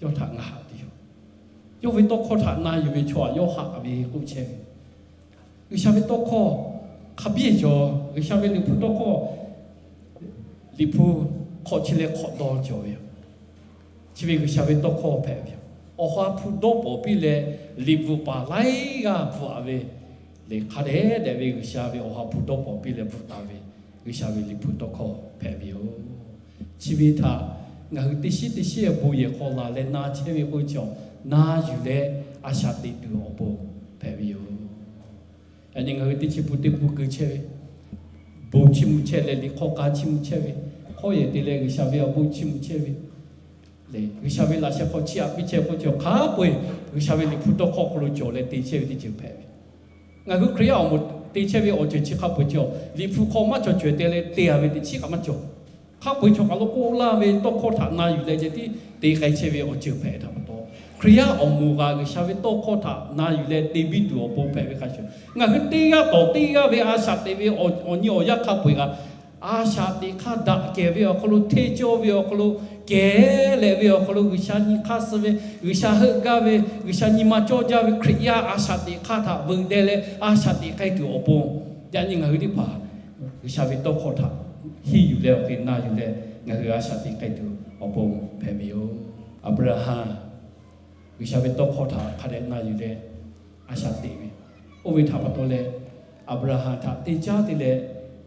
yawˇ htaꞈ ngaˬ haꞈ tuˬ yoˬ. Yawˇ ve tawˇ hkawˇ htaꞈ na yuˬ ve chaw htaꞈ yawˇ haꞈ ve k'oˆ chehˇ ve. G'uiˬsha ve tawˇ hkawˇ hk'a biˇ cawˬ. G'uiˬsha ve Liꞈ hpu tawˇ hkawˇ, Liꞈ hpu hk'awꞈ chi leh hk'awꞈ dawˇ cawˬ ve yoˬ. Chi ve G'uiˬsha ve tawˇ hkawˇ hpehꞈ ve yoˬ. Awˬ ha hpu dawˇ pawˍ piˇ leh, liꞈ bvuhꞈ paˍ laiˉ g'aˇ bvuhꞈ-a ve le, hk'a dehꞈ dehꞈ ve G'uiˬsha ve Awˬ ha hpu dawˇ pawˍ piˇ leh bvuhꞈ taˍ ve G'uiˬsha ve Liꞈ hpu tawˇ hkawˇ hpehꞈ ve yoˬ. Chi ve htaꞈ ngaˬ hui teˇ shinˉ teˇ shinˉ bon yehˬ hk'aw laˬ leh na chehˇ ve k'oˆ ve chaw, na yuˬ leh a shaꞈ teꞈ tuˬ awˬ pon hpehꞈ ve yoˬ. Yaꞈ nyi ngaˬ hui teˇ chi pun teˇ pun keu chehˇ ve, bon chiˇ mvuh chehˇ leh liꞈ hk'aw k'a chiˇ mvuh chehˇ ve, hk'awˇ yehˬ te leh G'uiˬsha ve awˬ bon chiˇ mvuh chehˇ ve, G'uiˬsha ve laꞈ sheh hk'aw chiˇ aꞈ piˇ chehˇ k'oˆ ve chaw hk'a peu-eˬ, G'uiˬsha ve Liꞈ hpu tawˇ hkawˇ hk'aw lo cawˬ leh te chehˇ ve teˇ ceuˬ hpehꞈ ve. Ngaˬ hui Hkriꞈ yaˇ awˬ moˍ te chehˇ ve awˬ ceuˬ chi hk'a peu-eˬ chaw, Liꞈ hpu hk'aw maˇ cawˬ cawehˬ te leh te-a ve teꞈ chiˉ kaꞈ maˇ cawˬ. Hk'a peu-eˬ chaw kaˬ lo k'oˆ laˇ ve tawˇ hkawˇ htaꞈ na yuˬ leh ceh tiˉ te k'ai chehˇ ve awˬ ceuˬ hpehꞈ htaꞈ pa taw, Hkriꞈ yaˇ awˬ moˍ kaꞈ G'uiˬsha ve tawˇ hkawˇ htaꞈ na yuˬ leh te biˇ tuˬ awˬ pon hpehꞈ ve hk'a shuˍ, ngaˬ hui teˇ g'aˇ tawˍ teˇ g'aˇ ve a shaꞈ teꞈ ve awˬ nyi awˬ yaˇ hk'a peu-eˬ kaꞈ, a shaꞈ teꞈ hk'aˇ daꞈ kehˬ ve awˬ hk'aw lo, hteˇ cawˇ ve awˬ hk'aw lo, kehˬ leh ve awˬ hk'aw lo G'uiˬsha nyi hk'aˇ suh ve, G'uiˬsha heuˆ gaˇ ve, G'uiˬsha nyi ma cawˇ jaˇ ve Hkriꞈ yaˇ a shaꞈ teꞈ hk'aˇ htaꞈ veuꞈ deh leh a shaꞈ teꞈ k'ai tuˬ awˬ pon, yaꞈ nyi ngaˬ hui teˇ hpaˍ G'uiˬsha ve tawˇ hkawˇ htaꞈ henˇ yuˬ leh awˬ hk'e na yuˬ leh ngaˬ hui a shaꞈ teꞈ k'ai tuˬ awˬ pon hpehꞈ ve yoˬ. Aˍbraˍhanˍ G'uiˬsha ve tawˇ hkawˇ htaꞈ hk'a dehꞈ na yuˬ leh a shaꞈ teꞈ ve, oˇ ve htaꞈ pa taw leh, Aˍbraˍhanˍ htaꞈ te caˉ te leh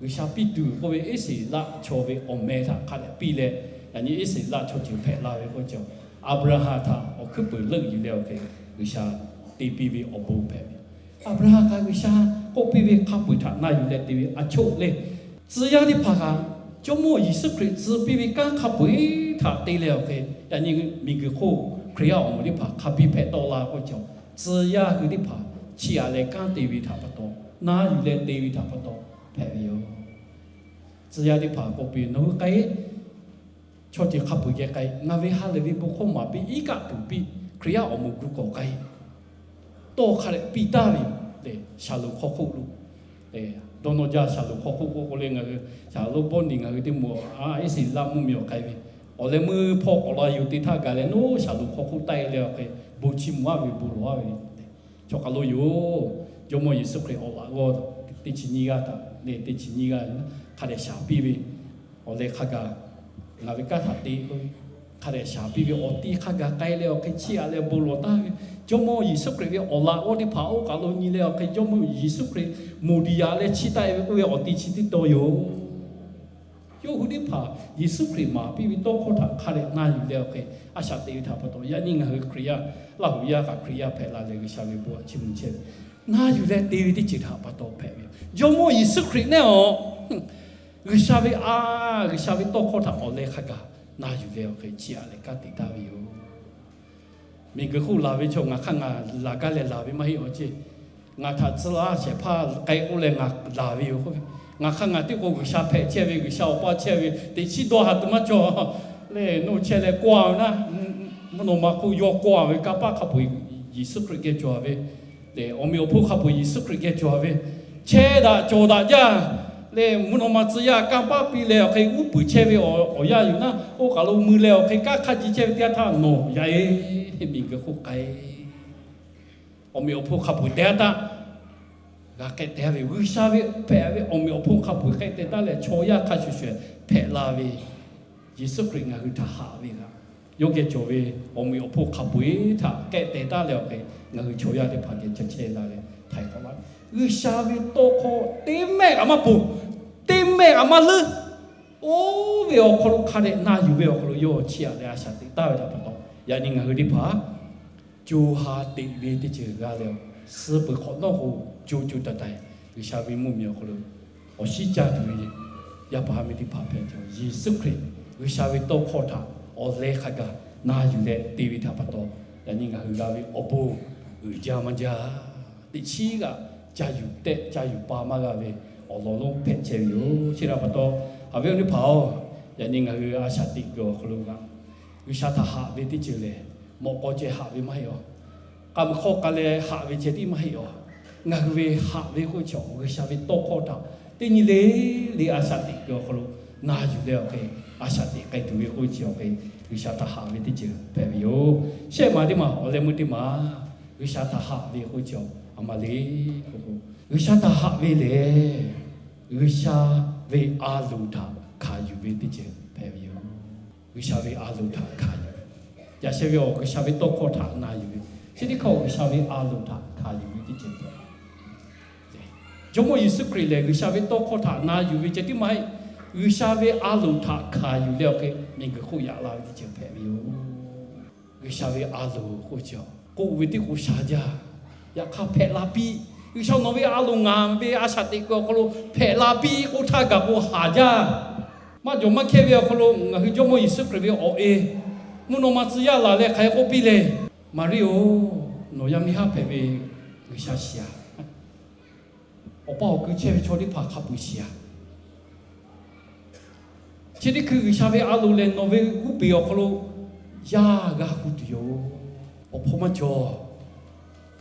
G'uiˬsha piˇ tuˬ k'oˆ ve Iˉsaˍreˍlaˆ chaw ve awˬ meh htaꞈ hk'a dehꞈ piˇ leh, yaꞈ nyi Iˉsaˍreˍlaˆ chaw ceuˬ hpehꞈ la ve k'oˆ ve chaw, Aˍbraˍhanˍ htaꞈ awˬ hkuiˉ puiˍ leuˆ yuˬ leh awˬ hk'e G'uiˬsha te piˇ ve awˬ bon hpehꞈ ve. Aˍbraˍhanˍ kaꞈ G'uiˬsha k'oˆ hk'a peu-eˬ htaꞈ na yuˬ leh te ve a choˆ le. Tcuh yaˇ teˇ hpaˍ kaꞈ Jawˇmawˇ Yeˍsuˆ Hkriꞈ tcuh piˇ ve kanˉ hk'a peu-eˬ htaꞈ te leh awˬ hk'e, yaꞈ nyi miˬguiˬ hk'oˆ Hkriꞈ yaˇ awˬ moˍ teˇ hpaˍ hk'a biˇ hpehꞈ tawˆ la k'oˆ ve chaw, tcuh yaˇ hui teˇ hpaˍ chiˇ aꞈ leh kanˉ te ve htaꞈ pa taw, na yuˬ leh te ve htaꞈ pa taw hpehꞈ ve yoˬ. Tcuh yaˇ teˇ hpaˍ k'oˆ piˇ, Nawˬ hui k'ai, chaw ceuˬ hk'a peu-eˬ geh k'ai, ngaˬ ve ha lehˬ ve bon hkawˇ maˍ piˇ, iˉ kaˆ tuˬ piˇ, Hkriꞈ yaˇ awˬ moˍ gu k'awꞈ k'ai, tawˇ hk'a dehꞈ piˇ taˍ ve yoˬ tehꞈ, Shaˍlonˍ hk'aw hk'oˆ lo dawˇ nawˇ jaˇ. Shaˍlonˍ hk'aw hk'oˆ k'oˆ k'o leh, ngaˬ hui Shaˍlonˍ Bawˇniꞈ ngaˬ hui teˇ moˍ a, Iˉsaˍreˍlaˆ mvuhˇmiˬ awˬ k'ai ve, awˬ leh meuˇ hpawˇ k'awꞈ la yoˬ te htaˇ gaˬ leh, nawˉ Shaˍlonˍ hk'aw hk'oˆ taˆ e leh awˬ hk'e bon chi mvuh aˉ ve bon lawˬ aˉ ve tehꞈ, chaw hk'aˬ lo yoˬ. Jawˇmawˇ Yeˍsuˆ Hkriꞈ awˬ laꞈ g'awˇ teˇ chi nyiˇ g'aˇ htaꞈ leh teˇ chi nyiˇ g'aˇ hk'a dehꞈ shaˍ piˇ ve, awˬ leh hk'a gaˬ ngaˬ ve kanˉ htaꞈ te k'oˆ ve, hk'a dehꞈ shaˍ piˇ ve awˬ ti hk'a gaˬ k'ai leh awˬ hk'e chiˇ aꞈ leh bon lawˬ taˍ ve, Jawˇmawˇ Yeˍsuˆ Hkriꞈ ve awˬ laꞈ g'awˇ teˇ hpaˍ oˇ kaˬ lo nyi leh awˬ hk'e Jawˇmawˇ Yeˍsuˆ Hkriꞈ moˍ diˍ yaꞈ leh chiˇ taˆ e ve k'oˆ ve awˬ ti chi teˇ taw yoˬ. Yawˇ hui teˇ hpaˍ Yeˍsuˆ Hkriꞈ maˍ piˇ ve tawˇ hkawˇ htaꞈ hk'a dehꞈ na yuˬ leh awˬ hk'e a shaꞈ teꞈ ve htaꞈ pa taw, yaꞈ nyi ngaˬ hui Hkriꞈ yaˇ Laˇ huˍ yaˇ kaꞈ Hkriꞈ yaˇ hpehꞈ la leh G'uiˬsha ve bon htaꞈ chiˇ mvuh chehˇ ve, na yuˬ leh te ve teˇ ceuˬ htaꞈ pa taw hpehꞈ ve yoˬ. Jawˇmawˇ Yeˍsuˆ Hkriꞈ nehˉ awˬ G'uiˬsha ve a, G'uiˬsha ve tawˇ hkawˇ htaꞈ awˬ leh hk'a gaˬ na yuˬ leh awˬ hk'e chiˇ aꞈ leh kanˉ te taˍ ve yoˬ. Miˬguiˬ hk'oˆ laˬ ve chaw ngaˬ hk'aˇ ngaˬ laˬ gaˇ leh laˬ ve maˇ heˆ awˬ ceˇ. Ngaˬ htaꞈ tcuh laˇ shehˍ hpaˇ k'ai k'oˆ leh ngaˬ laˬ ve yoˬ k'oˆ ve, ngaˬ hk'aˇ ngaˬ tiˉ k'o G'uiˬsha hpehꞈ chehˇ ve, G'uiˬsha awˬ pa chehˇ ve, teꞈ chiˉ dawˇ haˍ tuˬ maˇ cawˬ. Leh nawˬ chehˇ leh kawˇ ve naˉ, mvuhˇ naw ma hk'oˆ yawˇ kawˇ ve kanˇ paˆ hk'a peu-eˬ Yeˍsuˆ Hkriꞈ geh cawˬ ve, leh awˬ meꞈ awˬ hponˇ hk'a peu-eˬ Yeˍsuˆ Hkriꞈ geh cawˬ ve, chehˇ daꞈ cawˬ daꞈ jaˇ. Leh mvuhˇ naw ma tcuh yaˇ kanˇ paˆ piˇ leh awˬ hk'e uˉ peunˍ chehˇ ve awˬ yanˇ yuˬ naˉ, oˇ kaˬ lo mui leh awˬ hk'e kanˉ hk'aˇ ji chehˇ ve teˇ yanˇ htaˇ nawˬ yaꞈ e miˬguiˬ hk'oˆ k'ai Awˬ meꞈ awˬ hponˇ hk'a peu-eˬ te-a taˇ, g'a k'ehˆ te ve G'uiˬsha ve hpehꞈ ve awˬ meꞈ awˬ hponˇ hk'a peu-eˬ k'ehˆ te taˇ leh, chaw yaˇ hk'a shuˍ shuˍ hpehꞈ la ve Yeˍsuˆ Hkriꞈ ngaˬ hui htaꞈ haꞈ ve kaꞈ, yawˇ geh cawˬ ve awˬ meꞈ awˬ hponˇ hk'a peu-eˬ htaꞈ k'ehˆ te taˇ leh awˬ hk'e, ngaˬ hui chaw yaˇ teˇ hpaˍ geh ca chehˇ la leh htaiˍ hk'awꞈ laˇ. G'uiˬsha ve tawˇ hkawˇ teˇ mehˆ kaꞈ maˇ ponˬ, teˇ mehˆ kaꞈ maˇ leuˉ. Oˇ ve awˬ hk'aw lo hk'a dehꞈ na yuˬ ve awˬ hk'aw lo yawˇ chiˇ aꞈ leh a shaꞈ teꞈ taˍ ve htaꞈ pa taw, yaꞈ nyi ngaˬ hui teˇ hpaˍ co ha teꞈ ve teˇ ceuˬ g'a leh, suh peuˬ hk'awꞈ nawˉ k'o, co co taiˍ taiˍ G'uiˬsha ve mvuhˇmiˬ awˬ hk'aw lo awˬ shinˉ caˇ tuˬ ve yaˇ paˍ yaˇ miˇ teˇ hpaˍ hpehꞈ ve Yeˍsuˆ Hkriꞈ, G'uiˬsha ve tawˇ hkawˇ htaꞈ awˬ leh hk'a gaˬ na yuˬ leh te ve htaꞈ pa taw, yaꞈ nyi ngaˬ hui g'a ve awˬ bon uiˍ jaˇ maˇ jaˇ. Teꞈ chiˉ g'aꞈ ca yuˬ tehˆ ca yuˬ pa maˇ g'a ve awˬ lawn lonˉ hpehꞈ chehˇ ve yoˬ. Chi htaꞈ pa taw, haꞈ ve awˬ teˇ hpaˍ-oˬ, yaꞈ nyi ngaˬ hui a shaꞈ teꞈ kuiˬ awˬ hk'aw lo kaꞈ, G'uiˬsha htaꞈ haꞈ ve teˇ ceuˬ lehˬ, mawꞈ k'aw ceh haꞈ ve maˇ heˆ-aˬ. K'a meuˬ hk'aw k'a leh haꞈ ve ceh tiˉ maˇ heˆ-aˬ. Ngaˬ hui ve haꞈ ve k'oˆ chi G'uiˬsha ve tawˇ hkawˇ htaꞈ teˇ nyi le le a shaꞈ teꞈ kuiˬ awˬ hk'aw lo na yuˬ leh awˬ hk'e, a shaꞈ teꞈ k'ai tuˬ ve k'oˆ chi awˬ hk'e, G'uiˬsha htaꞈ haꞈ ve teˇ ceuˬ hpehꞈ ve yoˬ. Shehˆ maˬ teˇ maˬ awˬ leh meuˇ teˇ maˬ G'uiˬsha htaꞈ haꞈ ve k'oˆ chi a ma le k'o, G'uiˬsha htaꞈ haꞈ ve lehˬ, G'uiˬsha ve a loˍ htaꞈ hkanˍ yuˬ ve teˇ ceuˬ hpehꞈ ve yoˬ. G'uiˬsha ve a loˍ htaꞈ hkanˍ yuˬ ve, yaꞈ sheh ve awˬ G'uiˬsha ve tawˇ hkawˇ htaꞈ na yuˬ ve, chi teˇ hkawˇ G'uiˬsha ve a loˍ htaꞈ hkanˍ yuˬ ve teˇ ceuˬ hpehꞈ Jawˇmawˇ Yeˍsuˆ Hkriꞈ lehˬ, G'uiˬsha ve tawˇ hkawˇ htaꞈ na yuˬ ve ceh tiˉ maˇ heˆ. G'uiˬsha ve a loˍ htaꞈ hkanˍ yuˬ leh awˬ hk'e miˬguiˬ hk'oˆ yaꞈ la ve teˇ ceuˬ hpehꞈ ve yoˬ. G'uiˬsha ve a loˍ k'oˆ chi, k'oˆ ve teˇ k'o sha jaˇ. Yaꞈ hk'aˇ hpehꞈ la piˇ. G'uiˬsha nawˬ ve a loˍ ngaˬ ve a shaꞈ teꞈ kuiˬ awˬ hk'aw lo hpehꞈ la piˇ k'oˆ htaˇ gaˬ k'o haˍ jaˇ. Maˇ jawˬ maˇ hkehˇ ve awˬ hk'aw lo ngaˬ hui Jawˇmawˇ Yeˍsuˆ Hkriꞈ ve awˬ e mvuhˇ naw ma tcuh yaˇ laˬ leh hk'aˬ hk'e k'oˆ piˇ le, Maˍriˆ-oˬ, nawˬ yaˇ miˇ haˉ hpehꞈ ve G'uiˬsha shiˍ-aˬ. Awˬ pa awˬ kui chehˇ ve chaw teˇ hpaˍ hk'a peu-eˬ shiˍ-aˬ. Chi teˇ hkui G'uiˬsha ve a loˍ lehˬ, nawˬ ve g'oˇ peˬ awˬ hk'aw lo yaˇ g'a hu tuˬ yoˬ. Awˬ hpawˇ maˇ cawˬ.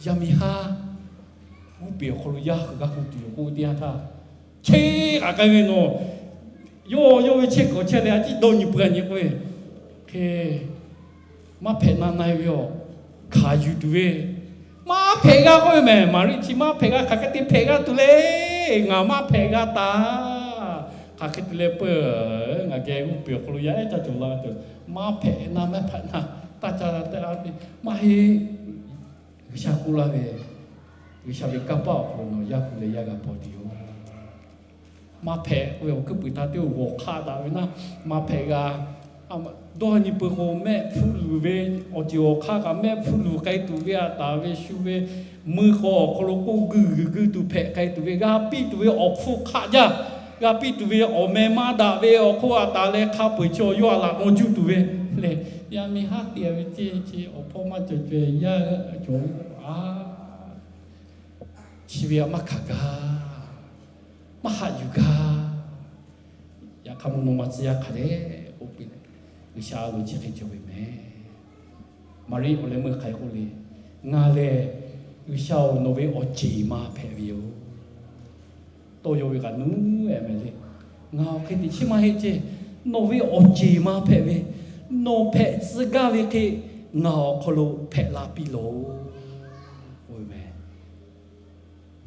Yaˇ miˇ haˉ g'oˇ peˬ awˬ hk'aw lo yaˇ hui g'a hu tuˬ yoˬ k'oˆ ve teˇ yanˇ htaˇ, cheˇ k'aꞈ k'ai ve nawˬ, yawˇ yawˇ ve chehˇ kuiˬ chehˇ leh a ciˉ dawˇ nyi peuˬ a nyi k'oˆ ve, hk'e maˇ hpehꞈ na na-e ve aˬ, hkanˍ yuˬ tuˬ ve, maˇ hpehꞈ g'a k'oˆ ve mehˬ. Maˍriˆ chi maˇ hpehꞈ g'a, hk'aˬ hk'e te hpehꞈ g'a tuˬ le. Ngaˬ maˇ hpehꞈ g'a taˍ. Hk'aˬ hk'e te leh peuˬ, ngaˬ geh g'oˇ peˬ awˬ hk'aw lo yaˇ ehˉ caˇ cawˬ la tuˬ, maˇ hpehꞈ na maˇ hpehꞈ na, taˇ ca te a te maˇ heˆ. G'uiˬsha k'oˆ laˇ ve, G'uiˬsha ve kanˇ paˆ awˬ hk'aw lo nawˬ yaˇ hu leh yaˇ g'a paw tuˬ yoˬ. Maˇ hpehꞈ k'oˆ ve awˬ hkuiˉ puiˍ htaˇ teˇ g'aˇ g'awˬ hk'aˆ daꞈ ve naˉ, maˇ hpehꞈ g'a. Dawˇ nyi peuˬ k'o, mehˆ hpfuhˇ luˬ ve awˬ ceuˬ awˬ hk'aˇ kaꞈ, mehˆ hpfuhˇ luˬ k'ai tuˬ ve aꞈ taˍ ve shu ve mui k'awꞈ awˬ hk'aw lo k'oˆ guiˬ guiˬ guiˬ tuˬ hpehꞈ k'ai tuˬ ve, g'a piˇ tuˬ ve awˬ hpfuhˇ hk'aˆ jaˇ, g'a piˇ tuˬ ve awˬ meh maˇ daꞈ ve awˬ hk'oˆ aꞈ taˍ leh hk'a peu-eˬ chi awˬ yawˇ aꞈ laꞈ naw juˇ tuˬ ve lehˬ, yaˇ miˇ haˉ te ve ceˇ chi awˬ hpawˇ maˇ cawˬ caweh yaˇ cawˬ a. Chi ve aꞈ maˇ hkanˍ gaˇ, maˇ haꞈ yuˬ gaˇ. Yaꞈ hk'aˇ mvuhˇ naw ma tcuh yaˇ hk'a dehꞈ k'oˆ piˇ leh, G'uiˬsha a loˍ chi hk'e cawˬ ve meh. Maˍriˆ awˬ leh meuˇ hk'aˬ hk'e k'oˆ le, Ngaˬ lehˬ G'uiˬsha-oˬ, nawˬ ve awˬ ceˬ ma hpehꞈ ve yoˬ. Tawˇ yaw ve kaꞈ nuˉ-e meh le. Ngaˬ awˬ hk'e teꞈ chiˉ maˇ heˆ ceˇ. Nawˬ ve awˬ ceˬ ma hpehꞈ ve, nawˬ hpehꞈ tcuh gaˇ ve hk'e ngaˬ awˬ hk'aw lo hpehꞈ la piˇ loˬ. K'oˆ ve meh.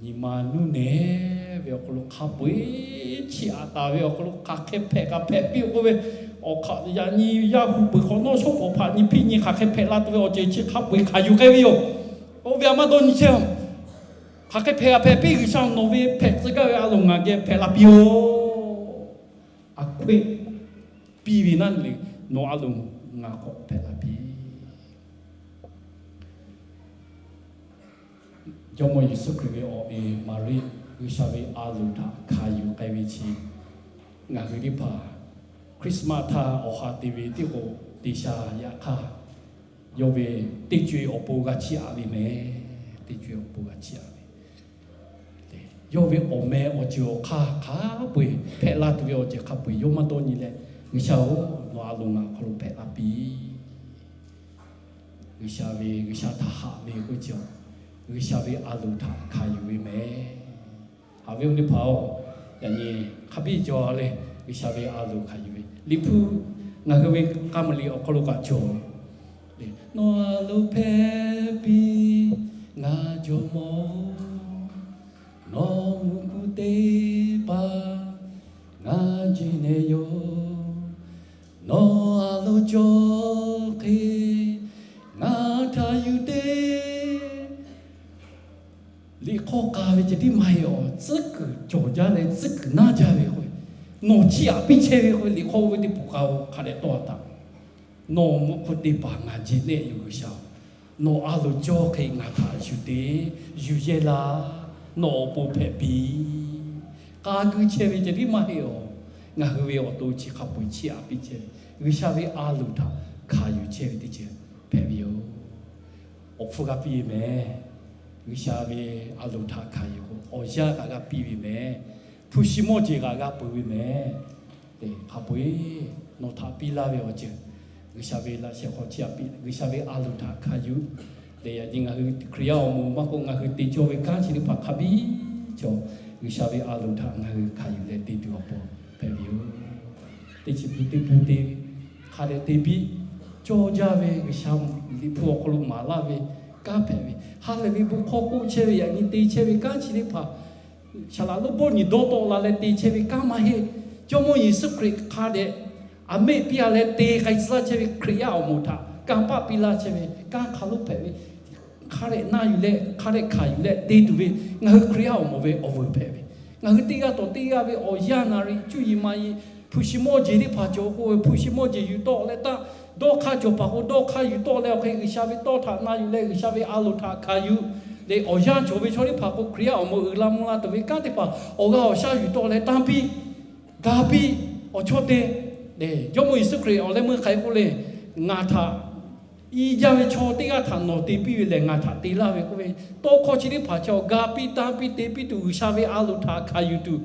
Nyi ma nuˇ nehˬ ve awˬ hk'aw lo hk'a peu-eˬ chiˇ aꞈ taˍ ve awˬ hk'aw lo hk'aˬ hk'e hpehꞈ kaꞈ hpehꞈ piˇ-oˬ k'oˆ ve, awˬ hk'aˬ yaꞈ nyi yaˇ hu peuˬ hk'awꞈ nawˉ shawˉ k'awꞈ hpaꞈ nyi hpiˇ nyi hk'aˬ hk'e hpehꞈ la tuˬ ve awˬ ceuˬ chi hk'a peu-eˬ hkanˍ yuˬ k'ai ve yoˬ. Oˇ ve aꞈ maˇ dawˇ nyi chehˇ-oˬ. Hk'aˬ hk'e hpehꞈ kaꞈ hpehꞈ piˇ, G'uiˬsha nawˬ ve hpehꞈ tcuh gaˇ ve a loˍ ngaˬ geh hpehꞈ la piˇ-oˬ. A hk'oˆ piˇ ve naˉ le, nawˬ a loˍ ngaˬ k'awꞈ hpehꞈ la piˇ. Jawˇmawˇ Yeˍsuˆ Hkriꞈ ve awˬ e Maˍriˆ G'uiˬsha ve a loˍ htaꞈ hkanˍ yuˬ k'ai ve chi, ngaˬ hui teˇ hpaˍ Christmas htaˇ awˬ ha te ve teˇ k'o te sha yaꞈ hk'aˇ, yawˇ ve teˇ co-e awˬ pon g'a chiˇ aꞈ ve meh. Teˇ co-e awˬ pon g'a chiˇ aꞈ ve, yawˇ ve awˬ meh awˬ ceuˬ awˬ hk'aˇ hk'a peu-eˬ hpehꞈ la tuˬ ve awˬ ceuˬ hk'a peu-eˬ yawˇ maˇ dawˇ nyi leh, G'uiˬsha-oˬ, nawˬ a loˍ ngaˬ awˬ hk'aw lo hpehꞈ la piˇ. G'uiˬsha ve, G'uiˬsha htaꞈ haꞈ ve k'oˆ chi, G'uiˬsha ve a loˍ htaꞈ hkanˍ yuˬ ve meh. Haꞈ ve awˬ teˇ hpaˍ-oˬ, yaꞈ nyi hk'a biˇ cawˬ leh G'uiˬsha ve a loˍ hkanˍ yuˬ ve Liꞈ hpu ngaˬ hui ve k'a maˍ liꞈ awˬ hk'aw lo kaꞈ cawˬ ve, Nawˬ a loˍ hpehꞈ piˇ, ngaˬ jawˇmawˇ-oˬ, nawˬ mvuhˇ hk'oˆ teˇ hpaˍ ngaˬ jeˬ nehˬ yoˬ. Nawˬ a loˍ cawˬ hk'e ngaˬ htaꞈ yuˬ te. Liꞈ hk'aw k'a ve ceh tiˉ maˇ heˆ-oˬ, tcuhˉ kuiˬ cawˬ jaˇ leh tcuhˉ kuiˬ naˇ jaˇ ve k'o, nawˬ chiˇ aꞈ piˇ chehˇ ve k'o, liꞈ hk'aw oˇ ve teˇ pawˆ k'a-oˬ hk'a dehꞈ tawˇ a taꞈ. Nawˬ mvuhˇ hk'oˆ teˇ hpaˍ ngaˬ jeˬ nehˆ yoˬ G'uiˬsha-oˬ. Nawˬ a loˍ cawˬ hk'e ngaˬ htaꞈ yuˬ te, yuˬ yehˇ laˇ. Nawˬ awˬ pon hpehꞈ piˇ. K'a gu chehˇ ve ceh tiˉ maˇ heˆ-oˬ, ngaˬ hui ve awˬ to chi hk'a peu-eˬ chiˇ aꞈ piˇ chehˇ ve, G'uiˬsha ve a loˍ htaꞈ hkanˍ yuˬ chehˇ ve teˇ ceuˬ hpehꞈ ve yoˬ. Awˬ hpfuhˇ g'a piˇ ve meh. G'uiˬsha ve a loˍ htaꞈ hkanˍ yuˬ k'o, awˬ yanˇ kaꞈ g'a piˇ ve meh. Hpu shi mawˇ jeˬ kaꞈ g'a peuˬ ve meh. Hk'a peu-eˬ nawˬ htaꞈ piˇ laˇ ve awˬ ceuˬ, G'uiˬsha ve laꞈ sheh hk'aw chiˇ aꞈ piˇ, G'uiˬsha ve a loˍ htaꞈ hkanˍ yuˬ. Leh yaꞈ nyi ngaˬ hui Hkriꞈ yaˇ awˬ moˍ maˇ k'oˆ, ngaˬ hui te cawˇ ve kanˉ chi teˇ hpaˍ hk'a biˇ cawˬ, G'uiˬsha ve a loˍ htaꞈ ngaˬ hui hkanˍ yuˬ leh te tuˬ awˬ pon hpehꞈ ve yoˬ. Teˇ chi pu teˇ pu te hk'a dehꞈ te piˇ. Cawˇ jaˇ ve G'uiˬsha Liꞈ hpu awˬ hk'aw lo maˍ laˇ ve kanˉ hpehꞈ ve, ha lehˬ ve bon hkawˇ k'oˆ chehˇ ve, yaꞈ nyi te chehˇ ve kanˉ chi teˇ hpaˍ, saˍ laꞈ lonˉ bawˇ nyi dawˇ tawˆ la leh te chehˇ ve kanˉ maˇ heˆ. Jawˇmawˇ Yeˍsuˆ Hkriꞈ hk'a dehꞈ aˬ meˆ piˇ a leh te k'ai tcuh laˇ chehˇ ve Hkriꞈ yaˇ awˬ moˍ htaꞈ kanˇ paˆ piˇ laˇ chehˇ ve kanˉ hk'a lonˉ hpehꞈ ve, hk'a dehꞈ na yuˬ leh hk'a dehꞈ hkanˍ yuˬ leh te tuˬ ve ngaˬ hui Hkriꞈ yaˇ awˬ moˍ ve awˬ vuiˬ hpehꞈ ve, ngaˬ hui teˇ g'aˇ tawˍ teˇ g'aˇ ve awˬ yanˇ naˍ riˍ cuˇ yiˍ ma yiˍ hpu shi mawˇ jeˬ teˇ hpaˍ cawˬ k'oˆ ve, hpu shi mawˇ jeˬ yuˬ tawˆ leh taˇ, dawˇ hk'aˇ cawˬ paˍ k'o dawˇ hk'aˇ yuˬ tawˆ leh awˬ hk'e G'uiˬsha ve tawˇ htaꞈ na yuˬ leh G'uiˬsha ve a loˍ htaꞈ hkanˍ yuˬ leh awˬ yanˇ cawˬ ve chaw teˇ hpaˍ k'o Hkriꞈ yaˇ awˬ moˍ uiˍ la mvuh la tuˬ ve kanˉ teˇ hpaˍ awˬ g'aˇ awˬ shaˉ yuˬ tawˆ leh tanˇ piˇ, ga piˇ, awˬ chawˇ te. Jawˇmawˇ Yeˍsuˆ Hkriꞈ awˬ leh meuˇ hk'aˬ hk'e k'oˆ le, Ngaˬ htaꞈ i jaˇ ve chaw teˇ g'aˇ htaꞈ nawˬ te piˇ ve lehˬ, ngaˬ htaꞈ te laˇ ve k'oˆ ve, tawˇ hkawˇ chi teˇ hpaˍ chi awˬ ga piˇ tanˇ piˇ te piˇ tuˬ G'uiˬsha ve a loˍ htaꞈ hkanˍ yuˬ tuˬ,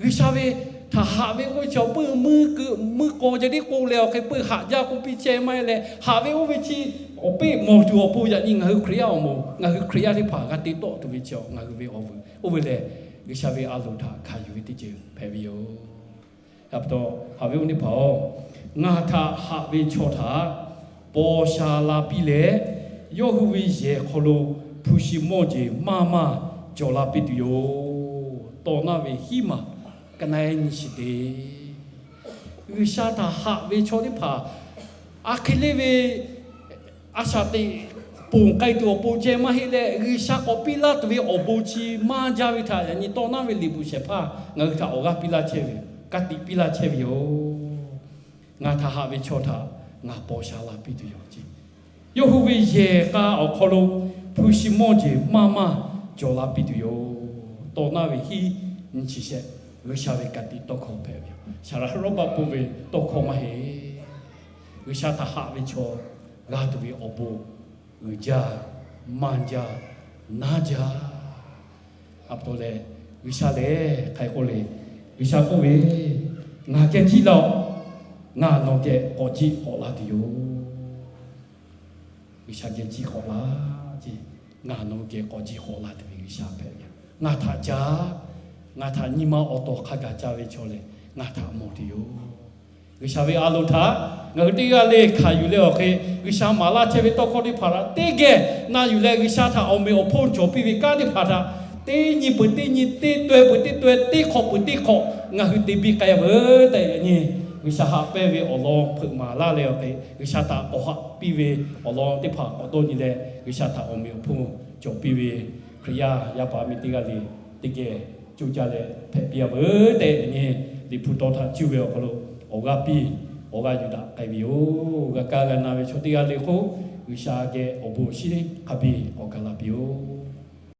G'uiˬsha ve htaꞈ haꞈ ve k'oˆ ve chi awˬ peuˇ meuˇ keu meuˇ k'aw ceh tiˉ k'oˆ leh awˬ hk'e peuˇ haꞈ jaˇ k'oˆ piˇ chehˇ maˇ heˆ leh, haꞈ ve oˇ ve chi awˬ peˆ mawˬ tuˬ awˬ pon yaꞈ nyi ngaˬ hui Hkriꞈ yaˇ awˬ moˍ, ngaˬ hui Hkriꞈ yaˇ teˇ hpaˍ g'a te tawˆ tuˬ ve chi ngaˬ hui ve awˬ vuiˬ oˇ ve lehˬ, G'uiˬsha ve a loˍ htaꞈ hkanˍ yuˬ ve teˇ ceuˬ hpehꞈ ve yoˬ. Yaꞈ pa taw haꞈ ve oˇ teˇ hpaˍ-oˬ, ngaˬ htaꞈ haꞈ ve chaw htaꞈ paw sha la piˇ leh, yawˇ hui ve yehˬ hk'aw lo hpu shi mawˇ jeˬ maˇ maˇ cawˬ la piˇ tuˬ yoˬ. Tawˇ naˇ ve hiˉ maˬ ka na-e nyi shiˍ te. G'uiˬsha htaꞈ haꞈ ve chaw teˇ hpaˍ a hk'e le ve a shaꞈ teꞈ ponˬ k'ai tuˬ awˬ pon ceh maˇ heˆ leh, G'uiˬsha k'awꞈ piˇ laˇ tuˬ ve awˬ bon chi maˇ jaˇ ve htaꞈ yaꞈ nyi tawˇ naˇ ve liꞈ bvuhꞈ shehˍ hpaˇ ngaˬ hui htaꞈ awˬ g'aˇ piˇ laˇ chehˇ ve, ka tiꞈ piˇ laˇ chehˇ ve yoˬ. Ngaˬ htaꞈ haꞈ ve chaw htaꞈ ngaˬ paw sha la piˇ tuˬ yoˬ ce. Yawˇ hui ve yehˬ k'a awˬ hk'aw lo hpu shi mawˇ jeˬ maˇ maˇ cawˬ la piˇ tuˬ yoˬ. Tawˇ naˇ ve hiˉ nyi chi shehˆ, G'uiˬsha ve ka tiꞈ tawˇ hkawˇ hpehꞈ ve yoˬ. Saˍlaˍ Heˍroˆ paˆ pon ve tawˇ hkawˇ maˇ heˆ. G'uiˬsha htaꞈ haꞈ ve chaw g'a tuˬ ve awˬ bon uiˍ jaˇ, maˇ jaˇ, naˉ jaˇ. A pa taw leh, G'uiˬsha lehˬ hk'aˬ hk'e k'oˆ le. G'uiˬsha k'oˆ ve, Ngaˬ geh jiˇ laˇ-oˆ. Ngaˬ nawˬ geh k'awꞈ jiˇ k'awꞈ la tuˬ yoˬ. G'uiˬsha geh jiˇ k'awꞈ la ce. Ngaˬ nawˬ geh k'awꞈ jiˇ k'awꞈ la tuˬ ve G'uiˬsha hpehꞈ ve. Ngaˬ htaꞈ caˉ, ngaˬ htaꞈ nyi ma awˬ tawˍ hk'a gaˬ caˇ ve chaw lehˬ, ngaˬ htaꞈ mawˬ tuˬ yoˬ. G'uiˬsha ve a loˍ htaꞈ ngaˬ hui teˇ g'aˇ le hkanˍ yuˬ leh awˬ hk'e, G'uiˬsha maˍ laˇ chehˇ ve tawˇ hkawˇ teˇ hpaˍ htaꞈ teˇ geh na yuˬ leh, G'uiˬsha htaꞈ awˬ meꞈ awˬ hponˇ cawˬ piˇ ve kanˉ teˇ hpaˍ htaꞈ teˇ nyi peuˬ teˇ nyi, teˇ taweh peuˬ teˇ taweh, teˇ hk'awꞈ peuˬ teˇ hk'awꞈ ngaˬ hui te biˇ k'ai-a veuˬ tehꞈ yaꞈ nyi G'uiˬsha haꞈ pehnˇ ve awˬ lawn hpeuꞈ maˍ laˇ leh awˬ hk'e, G'uiˬsha htaꞈ k'awꞈ haꞈ piˇ ve awˬ lawn teˇ hpaˍ k'awꞈ dawˇ nyi leh, G'uiˬsha htaꞈ awˬ meꞈ awˬ hponˇ cawˬ piˇ ve Hkriꞈ yaˇ yaˇ paˍ miˇ teˇ g'aˇ le teˇ geh coˇ caˇ leh hpehꞈ piˇ-a veuˬ tehꞈ yaꞈ nyi Liꞈ hpu tawˇ htaꞈ cuˇ ve awˬ hk'aw lo awˬ g'aˇ piˇ, awˬ g'aˇ yuˬ daꞈ k'ai ve yoˬ. G'a kaˇ g'a na ve chaw teˇ g'aˇ le hk'oˆ, G'uiˬsha geh awˬ bon awˬ shinˉ hk'a biˇ k'awꞈ gaˬ la piˇ-oˆ.